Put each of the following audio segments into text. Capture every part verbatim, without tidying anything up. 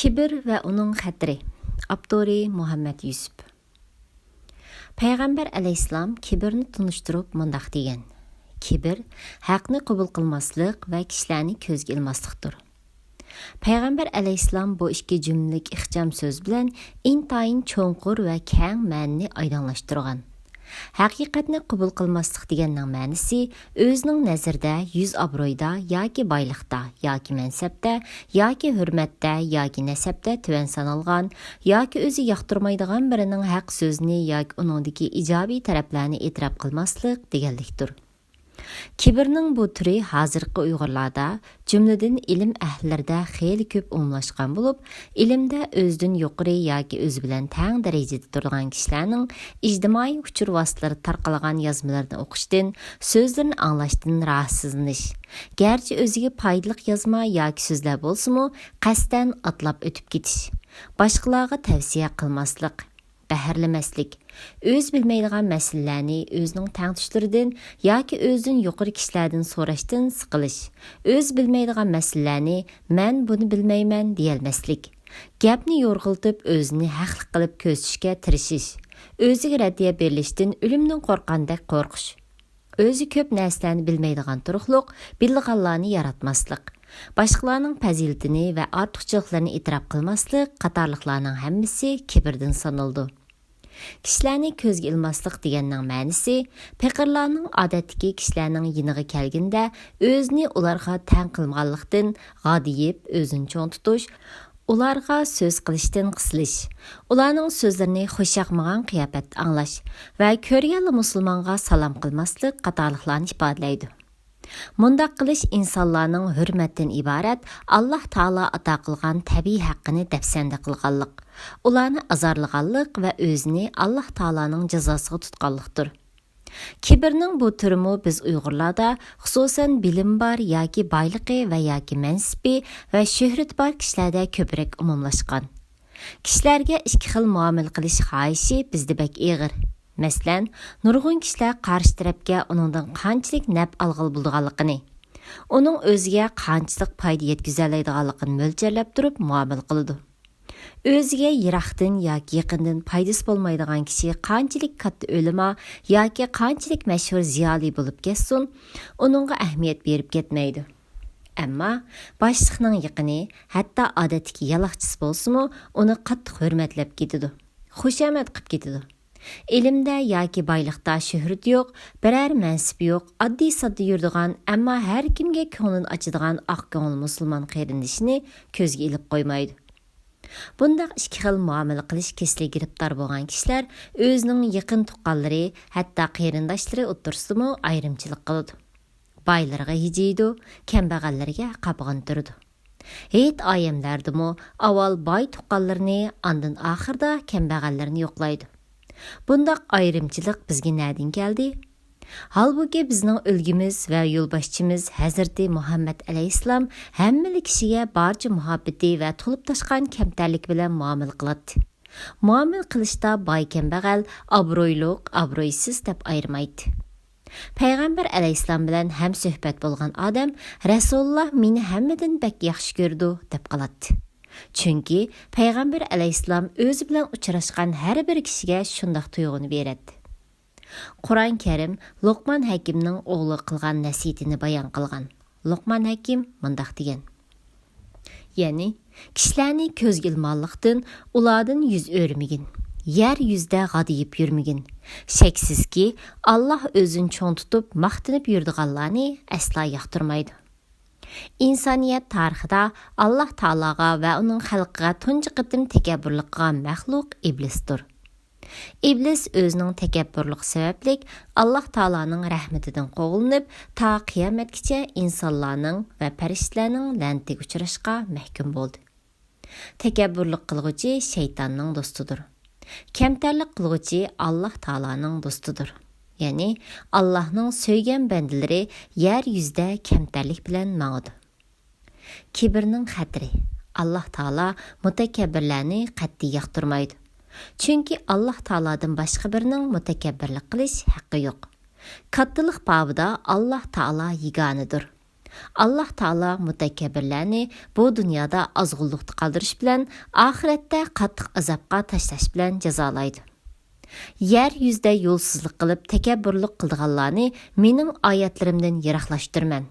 كىبىر ۋە ئۇنىڭ خەتىرى. ئاپتورى: مۇھەممەد يۈسۈپ. پەيغەمبەر ئەلەيھىسسالام كىبىرنى تونۇشتۇرۇپ مۇنداق دېگەن: كىبىر ھەقنى قوبۇل قىلماسلىق ۋە كىشىلەرنى كۆزگە ئىلماسلىقتۇر. پەيغەمبەر ئەلەيھىسسالام بۇ ئىككى جۈملىلىك ئىخچام سۆز بىلەن ئىنتايىن چوڭقۇر ۋە كەڭ مەنىنى ئايدىڭلاشتۇرغان. ھەقىقەتنى قوبۇل قىلماسلىق دېگەننىڭ مەنىسى ئۆزىنىڭ نەزىرىدە يۈز ئابرۇيدا ياكى بايلىقتا ياكى مەنسەپتە ياكى ھۆرمەتتە ياكى نەسەبتە تۆۋەن سانالغان ياكى ئۆزى ياقتۇرمايدىغان بىرىنىڭ ھەق سۆزىنى ياكى ئۇنىڭدىكى ئىجابىي تەرەپلەرنى ئېتىراپ قىلماسلىق دېگەنلىكتۇر. كىبىرنىڭ بۇ تۈرى ھازىرقى ئۇيغۇرلاردا، جۈملىدىن ئىلىم ئەھلىلىرىدە خېلى كۆپ ئومۇملاشقان بولۇپ، ئىلىمدە ئۆزىدىن يۇقىرى ياكى ئۆزى بىلەن تەڭ دەرىجىدە تۇرىدىغان كىشىلەرنىڭ ئىجتىمائىي ئۇچۇر ۋاسىتىلىرىدا تارقالغان يازمىلىرىنى ئوقۇشتىن، سۆزلىرىنى ئاڭلاشتىن راھەتسىزلىنىش، گەرچە ئۆزىگە پايدىلىق يازما ياكى سۆزلەر بولسىمۇ، قەستەن ئاتلاپ ئۆتۈپ كېتىش، باشقىلارغا تەۋسىيە قىلماسلىق، بەھرىلىمەسلىك، ئۆزى بىلمەيدىغان مەسىلىلەرنى ئۆزىنىڭ تەڭتۇشلىرىدىن ياكى ئۆزىدىن يۇقىرى كىشىلەردىن سوراشتىن سىقىلىش، ئۆزى بىلمەيدىغان مەسىلىلەرنى «مەن بۇنى بىلمەيمەن» دېيەلمەسلىك، گەپنى يورغىلىتىپ ئۆزىنى ھەقلىق قىلىپ كۆرسىتىشكە تىرىشىش، ئۆزىگە رەددىيە بېرىلىشتىن ئۆلۈمدىن قورققاندەك قورقۇش. ئۆزى كۆپ نەرسىلەرنى بىلمەيدىغان تۇرۇقلۇق، بىلىدىغانلارنى ياراتماسلىق، باشقىلارنىڭ پەزىلىتىنى ۋە ئارتۇقچىلىقلىرىنى ئېتىراپ قىلماسلىق قاتارلىقلارنىڭ ھەممىسى كىبىردىن سانىلىدۇ. كىشىلەرنى كۆزگە ئىلماسلىق دېگەننىڭ مەنىسى، پېقىرلارنىڭ ئادەتتىكى كىشىلەرنىڭ يېنىغا كەلگىنىدە ئۆزىنى ئۇلارغا تەڭ قىلمىغانلىقتىن غادىيىپ، ئۆزىنى چوڭ تۇتۇش، ئۇلارغا سۆز قىلىشتىن قىسىلىش، ئۇلارنىڭ سۆزلىرىنى خۇشياقمىغان قىياپەتتە ئاڭلاش ۋە كۆرگەنلا مۇسۇلمانغا سالام قىلماسلىق قاتارلىقلارنى ئىپادىلەيدۇ. مۇنداق قىلىش ئىنسانلارنىڭ ھۆرمەتتىن ئىبارەت ئاللاھ تائالا ئاتا قىلغان تەبىئىي ھەققىنى دەپسەندە قىلغانلىق، ئۇلارنى ئازارلىغانلىق ۋە ئۆزىنى ئاللاھ تائالانىڭ جازاسىغا تۇتقانلىقتۇر. كىبىرنىڭ بۇ تۈرىمۇ بىز ئۇيغۇرلاردا، خۇسۇسەن، بىلىمى بار ياكى بايلىقى ۋە ياكى مەنسىپى ۋە شۆھرىتى بار كىشىلەردە كۆپرەك ئومۇملاشقان. كىشىلەرگە ئىككى خىل مۇئامىلە قىلىش خاھىشى بىزدە بەك ئېغىر. مەسىلەن، نۇرغۇن كىشىلەر قارشى تەرەپكە ئۇنىڭدىن قانچىلىك نەپ ئالغىلى بولىدىغانلىقىنى، ئۇنىڭ ئۆزىگە قانچىلىك پايدا يەتكۈزەلەيدىغانلىقىنى مۆلچەرلەپ تۇرۇپ مۇئامىلە قىلىدۇ. ئۆزىگە يىراقتىن ياكى يېقىندىن پايدىسى بولمايدىغان كىشى قانچىلىك كاتتا ئۆلىما ياكى قانچىلىك مەشھۇر زىيالىي بولۇپ كەتسۇن، ئۇنىڭغا ئەھمىيەت بېرىپ كەتمەيدۇ. ئەمما باشلىقنىڭ يېقىنى، ھەتتا ئادەتتىكى يالاقچىسى بولسىمۇ، ئۇنى قاتتىق ھۆرمەتلەپ كېتىدۇ، خۇشامەت قىلىپ كېتىدۇ. ئىلىمدە ياكى بايلىقتا شۆھرىتى يوق، بىرەر مەنسىپى يوق، ئاددىي-ساددا يۈرىدىغان، ئەمما ھەر كىمگە كۆڭلىنى ئاچىدىغان ئاق كۆڭۈل مۇسۇلمان قېرىندىشىنى كۆزگە ئىلىپ قويمايدۇ. بۇنداق ئىككى خىل مۇئامىلە قىلىش كېسىلىگە گىرىپتار بولغان كىشىلەر ئۆزىنىڭ يېقىن تۇغقانلىرى، ھەتتا قېرىنداشلىرى ئوتتۇرىسىدىمۇ ئايرىمچىلىق قىلىدۇ. بايلىرىغا ھىجىيدۇ، كەمبەغەللىرىگە قاپىغىنى تۈرىدۇ. ھېيت-ئايەملەردىمۇ ئاۋۋال باي تۇغقانلىرىنى، ئاندىن ئاخىرىدا كەمبەغەللىرىنى يوقلايدۇ. بۇنداق ئايرىمچىلىق بىزگە نەدىن كەلدى؟ ھالبۇكى، بىزنىڭ ئۈلگىمىز ۋە يولباشچىمىز ھەزرىتى مۇھەممەد ئەلەيھىسسالام ھەممىلا كىشىگە بارچە مۇھەببىتى ۋە تولۇپ تاشقان كەمتەرلىكى بىلەن مۇئامىلە قىلاتتى. مۇئامىلە قىلىشتا باي-كەمبەغەل، ئابرۇيلۇق-ئابرۇيسىز دەپ ئايرىمايتتى. پەيغەمبەر ئەلەيھىسسالام بىلەن ھەمسۆھبەت بولغان ئادەم، «رەسۇلۇللا مېنى ھەممىدىن بەك ياخشى كۆرىدۇ» دەپ قالاتتى. چۈنكى پەيغەمبەر ئەلەيھىسسالام ئۆزى بىلەن ئۇچراشقان ھەر بىر كىشىگە شۇنداق تۇيغۇنى بېرەتتى. قۇرئان كەرىم لوقمان ھەكىمنىڭ ئوغلىغا قىلغان نەسىھىتىنى بايان قىلغان. لوقمان ھەكىم مۇنداق دېگەن: يەنى، كىشىلەرنى كۆزگە ئىلمىغانلىقتىن ئۇلاردىن يۈز ئۆرۈمىگىن، يەر يۈزىدە غادىيىپ يۈرمىگىن. شەكسىزكى، ئاللاھ ئۆزىنى چوڭ تۇتۇپ ماختىنىپ يۈرىدىغانلارنى ئەسلا ياقتۇرمايدۇ. ئىنسانىيەت تارىخىدا ئاللاھ تائالاغا ۋە ئۇنىڭ خەلقىگە تۇنجى قېتىم تەكەببۇرلۇق قىلغان مەخلۇق ئىبلىستۇر. ئىبلىس ئۆزىنىڭ تەكەببۇرلۇقى سەۋەبلىك ئاللاھ تائالانىڭ رەھمىتىدىن قوغلىنىپ، تا قىيامەتكىچە ئىنسانلارنىڭ ۋە پەرىشتىلەرنىڭ لەنىتىگە ئۇچراشقا مەھكۇم بولدى. تەكەببۇرلۇق قىلغۇچى شەيتاننىڭ دوستىدۇر. كەمتەرلىك قىلغۇچى ئاللاھ تائالانىڭ دوستىدۇر. يەنى ئاللاھنىڭ سۆيگەن بەندىلىرى يەر يۈزىدە كەمتەرلىك بىلەن ماڭىدۇ. كىبىرنىڭ خەتىرى. ئاللاھ تائالا مۇتەكەببىرلەرنى قەتئىي ياقتۇرمايدۇ. چۈنكى ئاللاھ تائالادىن باشقا بىرىنىڭ مۇتەكەببىرلىك قىلىش ھەققى يوق. كاتتىلىق بابىدا ئاللاھ تائالا يېگانىدۇر. ئاللاھ تائالا مۇتەكەببىرلەرنى بۇ دۇنيادا ئازغۇنلۇقتا قالدۇرۇش بىلەن، ئاخىرەتتە قاتتىق ئازابقا تاشلاش بىلەن جازالايدۇ. يەر يۈزىدە يولسىزلىق قىلىپ تەكەببۇرلۇق قىلىدىغانلارنى مېنىڭ ئايەتلىرىمدىن يىراقلاشتۇرىمەن.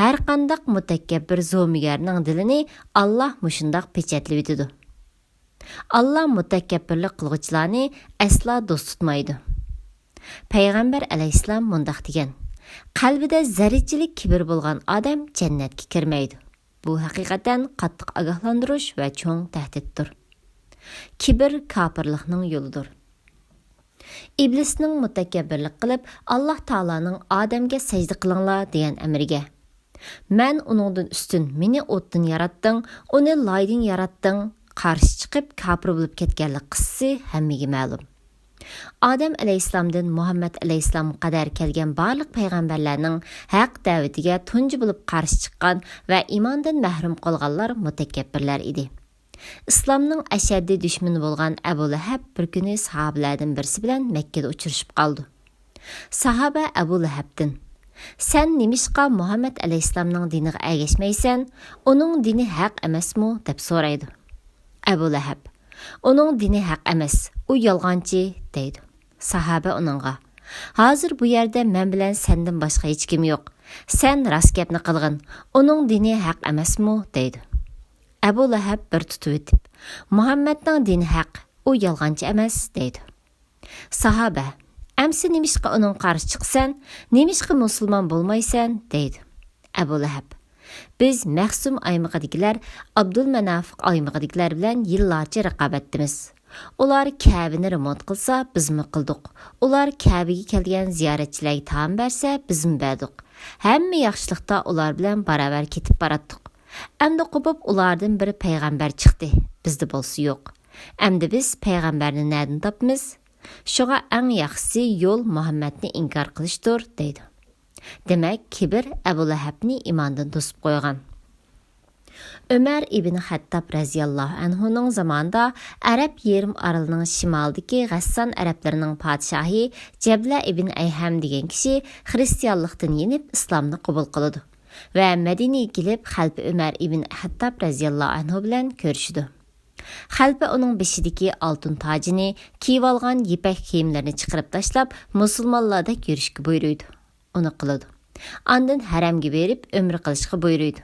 ھەرقانداق مۇتەكەببىر زومىگەرنىڭ دىلىنى ئاللاھ مۇشۇنداق پېچەتلىۋېتىدۇ. ئاللاھ مۇتەكەببىرلىك قىلغۇچىلارنى ئەسلا دوست تۇتمايدۇ. پەيغەمبەر ئەلەيھىسسالام مۇنداق دېگەن: قەلبىدە زەررىچىلىك كىبىر بولغان ئادەم جەننەتكە كىرمەيدۇ. بۇ ھەقىقەتەن قاتتىق ئاگاھلاندۇرۇش ۋە چوڭ تەھدىتتۇر. كىبىر كاپىرلىقنىڭ يولىدۇر. ئىبلىسنىڭ مۇتەكەببىرلىك قىلىپ، ئاللاھ تائالانىڭ ئادەمگە سەجدە قىلىڭلار دېگەن ئەمرىگە، مەن ئۇنىڭدىن ئۈستۈن، مېنى ئوتتىن ياراتتىڭ، ئۇنى لايدىن ياراتتىڭ، قارشى چىقىپ كاپىر بولۇپ كەتكەنلىك قىسسىسى ھەممىگە مەلۇم. ئادەم ئەلەيھىسسالامدىن مۇھەممەد ئەلەيھىسسالامغا قەدەر كەلگەن بارلىق پەيغەمبەرلەرنىڭ ھەق دەۋىتىگە تۇنجى بولۇپ قارشى چىققان ۋە ئىماندىن مەھرۇم قالغانلار مۇتەكەببىرلەر ئىدى. ئىسلامنىڭ ئەشەددىي دۈشمىنى بولغان ئەبۇ لەھەب بىر كۈنى ساھابىلەردىن بىرسى بىلەن مەككىدە ئۇچرىشىپ قالىدۇ. ساھابە ئەبۇ لەھەبتىن: سەن نېمىشقا مۇھەممەد ئەلەيھىسسالامنىڭ دىنىغا ئەگەشمەيسەن؟ ئۇنىڭ دىنى ھەق ئەمەسمۇ؟ دەپ سورايدۇ. ئەبۇ لەھەب: ئۇنىڭ دىنى ھەق ئەمەس، ئۇ يالغانچى، دەيدۇ. ساھابە ئۇنىڭغا: ھازىر بۇ يەردە مەن بىلەن سەندىن باشقا ھېچكىم يوق. سەن راست گەپنى قىلغىن، ئۇنىڭ دىنى ھەق ئەمەسمۇ؟ دەيدۇ. ئەبۇ لەھەب بىر تۇتۇۋېتىپ: مۇھەممەدنىڭ دىنى ھەق، ئۇ يالغانچى ئەمەس، دەيدۇ. ساھابە: ئەمسە نېمىشقا ئۇنىڭغا قارشى چىقىسەن؟ نېمىشقا مۇسۇلمان بولمايسەن؟ دەيدۇ. ئەبۇ لەھەب: بىز مەخزۇم ئايمىقىدىكىلەر، ئابدۇلمەناف ئايمىقىدىكىلەر بىلەن يىللارچە رىقابەتتىمىز. ئۇلار كەبىنى رېمونت قىلسا، بىزمۇ قىلدۇق. ئۇلار كەبىگە كەلگەن زىيارەتچىلەرگە تائام بەرسە، بىزمۇ بەردۇق. ھەممە ياخشىلىقتا ئۇلار بىلەن باراۋەر كېتىپ باراتتۇق. ئەمدى قوپۇپ ئۇلاردىن بىر پەيغەمبەر چىقتى، بىزدە بولسا يوق. ئەمدى بىز پەيغەمبەرنى نەدىن تاپىمىز؟ شۇڭا ئەڭ ياخشىسى يول مۇھەممەدنى ئىنكار قىلىشتۇر، دەيدۇ. دېمەك، كىبىر ئەبۇ لەھەبنى ئىماندىن توسۇپ قويغان. ئۆمەر ئىبنى خەتتاب رەزىياللاھۇ ئەنھۇنىڭ زامانىدا ئەرەب يېرىم ئارىلىنىڭ شىمالىدىكى غەسسان ئەرەبلىرىنىڭ پادىشاھى جەبلە ئىبن ئەيھەم دېگەن كىشى خرىستىيانلىقتىن يېنىپ ئىسلامنى قوبۇل قىلىدۇ ۋە مەدىنىگە كېلىپ خەلپە ئۆمەر ئىبن خەتتاب رەزىياللاھۇ ئەنھۇ بىلەن كۆرۈشىدۇ. خەلپە ئۇنىڭ بېشىدىكى ئالتۇن تاجىنى، كىيىۋالغان يىپەك كىيىملىرىنى چىقىرىپ تاشلاپ، مۇسۇلمانلاردەك يۈرۈشكە بۇيرۇيدۇ. ئۇنى قىلىدۇ. ئاندىن ھەرەمگە بېرىپ ئۆمرە قىلىشقا بۇيرۇيدۇ.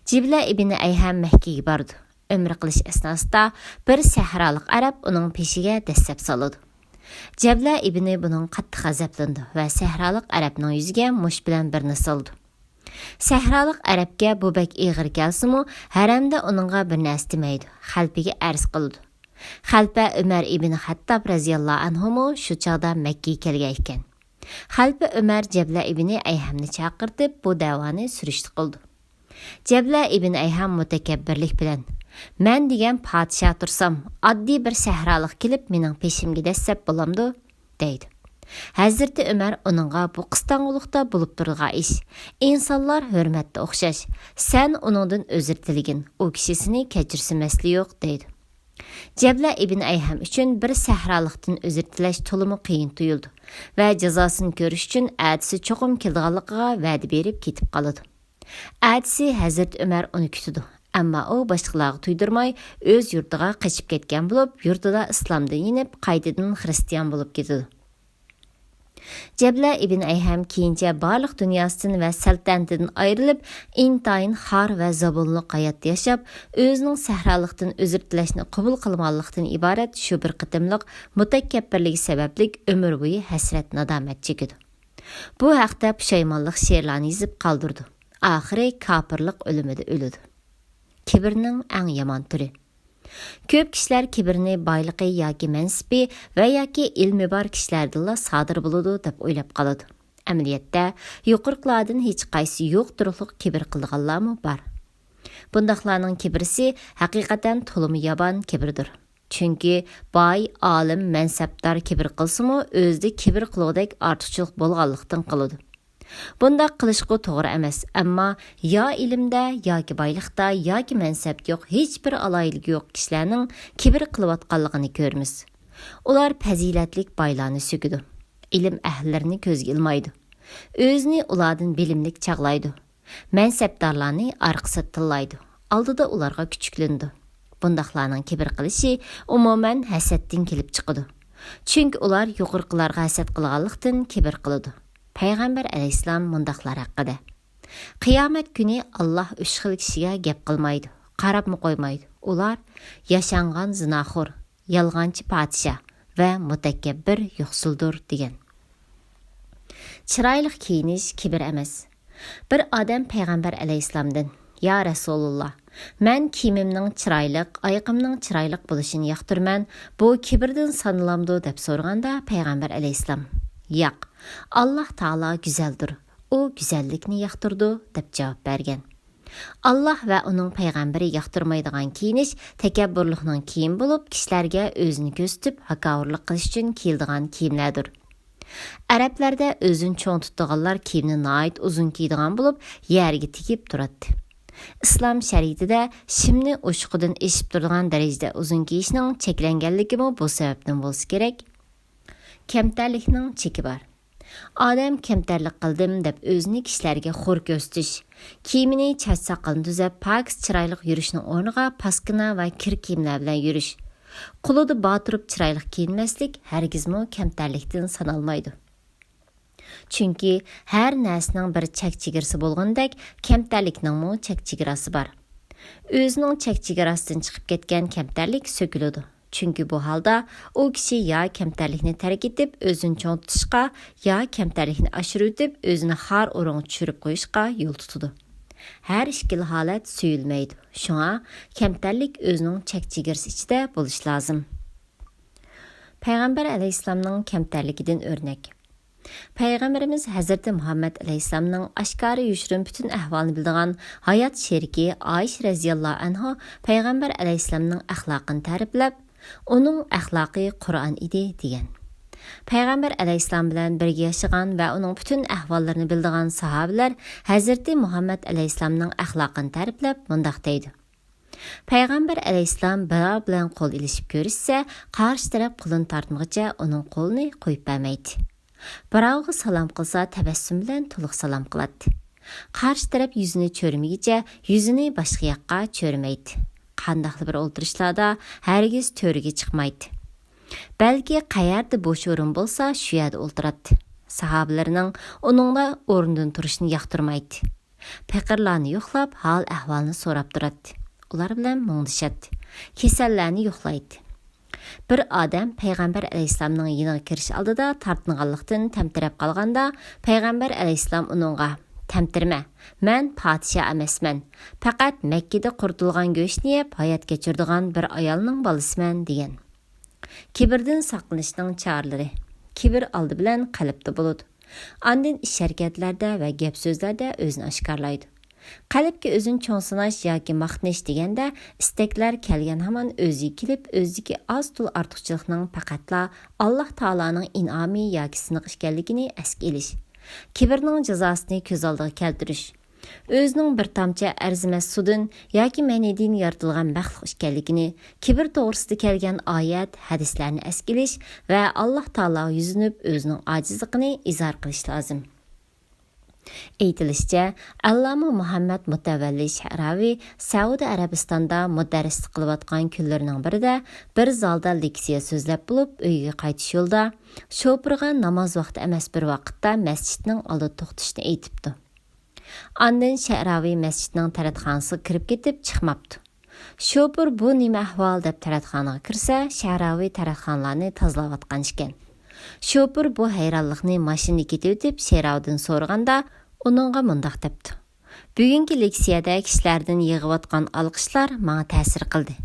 جىبلە ئىبنى ئەيھەم مەككىگە بارىدۇ. ئۆمرە قىلىش ئەسناسىدا بىر سەھرالىق ئەرەب ئۇنىڭ پېشىگە دەسسەپ سالىدۇ. جەبلە ئىبنى بۇنىڭغا قاتتىق غەزەپلىنىدۇ ۋە سەھرالىق ئەرەبنىڭ يۈزىگە مۇشت بىلەن بىرنى سالىدۇ. سەھرالىق ئەرەبكە بۇ بەك ئېغىر كەلسىمۇ، ھەرەمدە ئۇنىڭغا بىر نەرسە دېمەيدۇ، خەلپىگە ئەرز قىلىدۇ. خەلپە ئۆمەر ئىبنى خەتتاب رەزىياللاھۇ ئەنھۇمۇ شۇ چاغدا مەككىگە كەلگەن ئىكەن. خەلپە ئۆمەر جەبلە ئىبنى ئەيھەمنى چاقىرتىپ، بۇ دەۋانى سۈرۈشتە قىلىدۇ. جەبلە ئىبنى ئەيھەم مۇتەكەببىرلىك بىلەن، مەن دېگەن پادىشاھ تۇرسام، ئاددىي بىر سەھرالىق كېلىپ مېنىڭ پېشىمگە دەسسەپ بولامدۇ؟ دەيدۇ. ھەزرىتى ئۆمەر ئۇنىڭغا، بۇ قىستاڭغۇلۇقتا بولۇپ تۇرىدىغان ئىش. ئىنسانلار ھۆرمەتتە ئوخشاش. سەن ئۇنىڭدىن ئۆزرە تىلىگىن، ئۇ كىشى سېنى كەچۈرسە مەسىلە يوق، دەيدۇ. جەبلە ئىبن ئەيھەم ئۈچۈن بىر سەھرالىقتىن ئۆزرە تىلەش تولىمۇ قىيىن تۇيۇلىدۇ ۋە جازاسىنى كۆرۈش ئۈچۈن ئەتىسى چوقۇم كېلىدىغانلىقىغا ۋەدە بېرىپ كېتىپ قالىدۇ. ئەتىسى ھەزرىتى ئۆمەر ئۇنى كۈتىدۇ، ئەمما ئۇ باشقىلارغا تۇيدۇرماي ئۆز يۇرتىغا قېچىپ كەتكەن بولۇپ، يۇرتىدا ئىسلامدىن يېنىپ، قايتىدىن خرىستىيان بولۇپ كېتىدۇ. جەبلە ئىبن ئەيھەم كېيىنچە بارلىق دۇنياسىدىن ۋە سەلتەنىتىدىن ئايرىلىپ، ئىنتايىن خار ۋە زاۋۇنلۇق ھاياتتا ياشاپ، ئۆزىنىڭ سەھرالىقتىن ئۆزرە تىلەشنى قوبۇل قىلمىغانلىقتىن ئىبارەت شۇ بىر قېتىملىق مۇتەكەببىرلىكى سەۋەبلىك ئۆمۈر بويى ھەسرەت-نادامەت چېكىدۇ. بۇ ھەقتە پۇشايمانلىق شېئىرلارنى يېزىپ قالدۇرىدۇ. ئاخىرى كاپىرلىق ئۆلۈمىدە ئۆلىدۇ. كىبىرنىڭ ئەڭ يامان تۈرى. كۆپ كىشىلەر كىبىرنى بايلىقى ياكى مەنسىپى ۋە ياكى ئىلمى بار كىشىلەردىنلا سادىر بولىدۇ دەپ ئويلاپ قالىدۇ. ئەمەلىيەتتە، يۇقىرىقىلاردىن ھېچقايسى يوق تۇرۇقلۇق كىبىر قىلىدىغانلارمۇ بار. بۇنداقلارنىڭ كىبىرسى ھەقىقەتەن تولىمۇ يامان كىبىردۇر. چۈنكى باي، ئالىم، مەنسەپدار كىبىر قىلسىمۇ، ئۆزىدە كىبىر قىلغۇدەك ئارتۇقچىلىق بولغانلىقتىن قىلىدۇ. بۇنداق قىلىشقا توغرا ئەمەس، ئەمما يا ئىلىمدە، ياكى بايلىقتا، ياكى مەنسەپتە يوق، ھېچبىر ئالاھىدىلىكى يوق كىشىلەرنىڭ كىبىر قىلىۋاتقانلىقىنى كۆرىمىز. ئۇلار پەزىلەتلىك بايلارنى سۆكىدۇ، ئىلىم ئەھلىلىرىنى كۆزگە ئىلمايدۇ، ئۆزىنى ئۇلاردىن بىلىملىك چاغلايدۇ. مەنسەپدارلارنى ئارقا سەپ تىللايدۇ، ئالدىدا ئۇلارغا كۈچۈكلىنىدۇ. بۇنداقلارنىڭ كىبىر قىلىشى ئومۇمەن ھەسەتتىن كېلىپ چىقىدۇ. چۈنكى ئۇلار يۇقىرىقىلارغا ھەسەت قىلغانلىقتىن كىبىر قىلىدۇ. پەيغەمبەر ئەلەيھىسسالام مۇنداقلار ھەققىدە: قىيامەت كۈنى ئاللاھ ئۈچ خىل كىشىگە گەپ قىلمايدۇ، قاراپمۇ قويمايدۇ. ئۇلار ياشانغان زىناخور، يالغانچى پادىشاھ ۋە مۇتەكەببىر يوقسۇلدۇر، دېگەن. چىرايلىق كىيىنىش كىبىر ئەمەس. بىر ئادەم پەيغەمبەر ئەلەيھىسسالامدىن: يا رەسۇلۇللاھ، مەن كىيىمىمنىڭ چىرايلىق، ئايىقىمنىڭ چىرايلىق بولۇشىنى ياقتۇرىمەن، بۇ كىبىردىن سانىلامدۇ؟ دەپ سورىغاندا، پەيغەمبەر ئەلەيھىسسالام: ياق، ئاللاھ تائالا گۈزەلدۇر، ئۇ گۈزەللىكنى ياقتۇرىدۇ، دەپ جاۋاب بەرگەن. ئاللاھ ۋە ئۇنىڭ پەيغەمبىرى ياقتۇرمايدىغان كىيىنىش تەكەببۇرلۇقنىڭ كىيىمى بولۇپ، كىشىلەرگە ئۆزىنى كۆرسىتىپ، ھاكاۋۇرلۇق قىلىش ئۈچۈن كىيىلىدىغان كىيىملەردۇر. ئەرەبلەردە ئۆزىنى چوڭ تۇتىدىغانلار كىيىمنى ناھايىتى ئۇزۇن كىيىدىغان بولۇپ، يەرگە تېگىپ تۇراتتى. ئىسلام شەرىئىتىدە شىمنى ئوشۇقىدىن ئېشىپ تۇرىدىغان دەرىجىدە ئۇزۇن كىيىشنىڭ چەكلەنگەنلىكىمۇ بۇ سەۋەبتىن بولسا كېرەك. كەمتەرلىكنىڭ چېكى بار. ئادەم كەمتەرلىك قىلدىم دەپ ئۆزىنى كىشىلەرگە خور كۆرسىتىش، كىيىمىنى، چاچ-ساقىلىنى تۈزەپ، پاكىز چىرايلىق يۈرۈشنىڭ ئورنىغا پاسكىنا ۋە كىر كىيىملەر بىلەن يۈرۈش، قولىدا بار تۇرۇپ چىرايلىق كىيىنمەسلىك ھەرگىزمۇ كەمتەرلىكتىن سانالمايدۇ. چۈنكى ھەر نەرسىنىڭ بىر چەك-چېگرىسى بولغىنىدەك، كەمتەرلىكنىڭمۇ چەك-چېگراسى بار. ئۆزىنىڭ چەك-چېگراسىدىن چىقىپ كەتكەن كەمتەرلىك سۆكۈلىدۇ. چۈنكى بۇ ھالدا ئۇ كىشى يا كەمتەرلىكنى تەرك ئېتىپ، ئۆزىنى چوڭ تۇتۇشقا، يا كەمتەرلىكنى ئاشۇرۇۋېتىپ، ئۆزىنى خار ئورۇنغا چۈشۈرۈپ قويۇشقا يول تۇتىدۇ. ھەر ئىككىلا ھالەت سۆيۈلمەيدۇ. شۇڭا كەمتەرلىك ئۆزىنىڭ چەك-چېگرىسى ئىچىدە بولۇشى لازىم. پەيغەمبەر ئەلەيھىسسالامنىڭ كەمتەرلىكىدىن ئۆرنەك. پەيغەمبىرىمىز ھەزرىتى مۇھەممەد ئەلەيھىسسالامنىڭ ئاشكارا يوشۇرۇن پۈتۈن ئەھۋالنى بىلىدىغان ھايات شېرىكى ئائىشە رەزىياللاھۇ ئەنھا پەيغەمبەر ئەلەيھىسسالامنىڭ ئەخلاقىنى تەرىپلەپ، ئۇنىڭ ئەخلاقى قۇرئان ئىدى، دېگەن. پەيغەمبەر ئەلەيھىسسالام بىلەن بىرگە ياشىغان ۋە ئۇنىڭ پۈتۈن ئەھۋاللىرىنى بىلىدىغان ساھابىلەر ھەزرىتى مۇھەممەد ئەلەيھىسسالامنىڭ ئەخلاقىنى تەرىپلەپ مۇنداق دەيدۇ: پەيغەمبەر ئەلەيھىسسالام بىراۋ بىلەن قول ئېلىشىپ كۆرۈشسە، قارشى تەرەپ قولىنى تارتمىغۇچە ئۇنىڭ قولىنى قويۇپ بەرمەيتتى. بىراۋغا سالام قىلسا، تەبەسسۇم بىلەن تولۇق سالام قىلاتتى. قارشى تەرەپ يۈزىنى چۆرىمىگىچە يۈزىنى باشقا ياققا چۆرىمەيتتى. قانداقلا بىر ئولتۇرۇشلاردا ھەرگىز تۆرىگە چىقمايتتى. بەلكى قەيەردە بوش ئورۇن بولسا، شۇ يەردە ئولتۇراتتى. ساھابىلىرىنىڭ ئۇنىڭغا ئورنىدىن تۇرۇشىنى ياقتۇرمايتتى. پېقىرلارنى يوقلاپ، ھال-ئەھۋالنى سوراپ تۇراتتى. ئۇلار بىلەن مۇڭدىشاتتى. كېسەللەرنى يوقلايتتى. بىر ئادەم پەيغەمبەر ئەلەيھىسسالامنىڭ يېنىغا كىرىش ئالدىدا تارتىنغانلىقتىن تەمتىرەپ قالغاندا، پەيغەمبەر ئەلەيھىسسالام ئۇنىڭغا: تەمتىرىمە، مەن پادىشاھ ئەمەسمەن، پەقەت مەككىدە قۇرۇتۇلغان گۆشنى يەپ ھايات كەچۈرىدىغان بىر ئايالنىڭ بالىسىمەن، دېگەن. كىبىردىن ساقلىنىشنىڭ چارىلىرى. كىبىر ئالدى بىلەن قەلبتە بولىدۇ. ئاندىن ئىش-ھەرىكەتلەردە ۋە گەپ-سۆزلەردە ئۆزىنى ئاشكارىلايدۇ. قەلبكە ئۆزىنى چوڭ ساناش ياكى ماختىنىش دېگەندە، ئىستەكلەر كەلگەن ھامان ئۆزىگە كېلىپ، ئۆزىدىكى ئاز-تولا ئارتۇقچىلىقنىڭ پەقەتلا ئاللاھ تائالانىڭ ئىنئامى ياكى سىنىقى ئىكەنلىكىنى ئەسكە ئېلىش. كىبىرنىڭ جازاسىنى كۆز ئالدىغا كەلتۈرۈش. ئۆزىنىڭ بىر تامچە ئەرزىمەس سۇدىن ياكى مەنىدىن يارىتىلغان مەخلۇق ئىكەنلىكىنى، كىبىر توغرىسىدا كەلگەن ئايەت، ھەدىسلەرنى ئەسكە ئېلىش ۋە ئاللاھ تائالاغا يۈزلىنىپ، ئۆزىنىڭ ئاجىزلىقىنى ئىزھار قىلىش لازىم. ئېيتىلىشىچە، ئەللامە مۇھەممەد مۇتەۋەللى شەئراۋى سەئۇدى ئەرەبىستاندا مۇدەررىسلىك قىلىۋاتقان كۈنلىرىنىڭ بىرىدە بىر زالدا لېكسىيە سۆزلەپ بولۇپ، ئۆيىگە قايتىش يولىدا شوپۇرغا ناماز ۋاقتى ئەمەس بىر ۋاقىتتا مەسچىتنىڭ ئالدىدا توختىشىنى ئېيتىپتۇ. ئاندىن شەئراۋى مەسچىتنىڭ تەرەتخانىسىغا كىرىپ كېتىپ چىقماپتۇ. شوپۇر: «بۇ نېمە ئەھۋال؟» دەپ تەرەتخانىغا كىرسە، شەئراۋى تەرەتخانىلارنى تازىلاۋاتقان ئىكەن. شوپۇر بۇ ھەيرانلىقنى ماشىنىدا كېتىۋېتىپ شەئراۋىدىن سورىغاندا، ئۇنىڭغا مۇنداق دەپتۇ: «بۈگۈنكى لېكسىيەدە كىشىلەردىن يىغىۋاتقان ئالقىشلار ماڭا تەسىر قىلدى.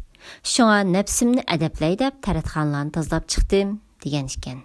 شۇڭا نەپسىمنى ئەدەپلەي دەپ تەرەتخانىلارنى تازىلاپ چىقتىم» دېگەن ئىكەن.